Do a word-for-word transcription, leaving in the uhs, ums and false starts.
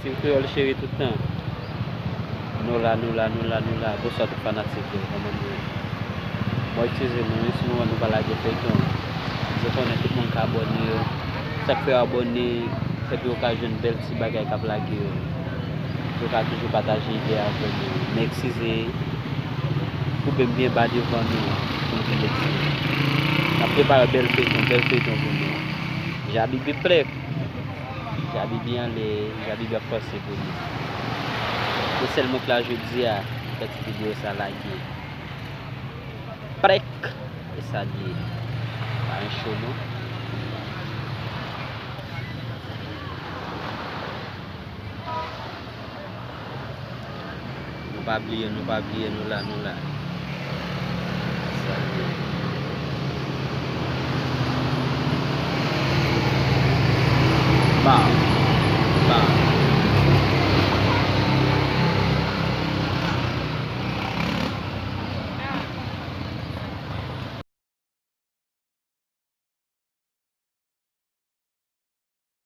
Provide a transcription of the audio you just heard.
Team Kreyòl cheri tout tan. Nou la, nou la, nou la, nou la. Bonswa tout fanatik yo, kòman nou ye? Mwen eskize nou wi, si nou wè nou pa lage feyton. Mwen konnen tout moun ka abòne yo. Sa k fè yo abòne, se pou yo ka jwenn bèl ti bagay k ap lage yo. Yo ka toujou pataje ide avè nou. Men eskize, koube m byen ba devan nou, pou m vin eskize. N ap prepare bèl feyton, bèl feyton pou nou. Jabibi prè. Jabibi anlè, Jabibi ap panse pou nou. Se sèl moun k la jodi a, fè ti videyo sa lage. Prèk! E sa l ye. Pa yon cho non. Nou pa bliye, nou pa bliye, nou la, nou la. Sa l ye. Ba, ba.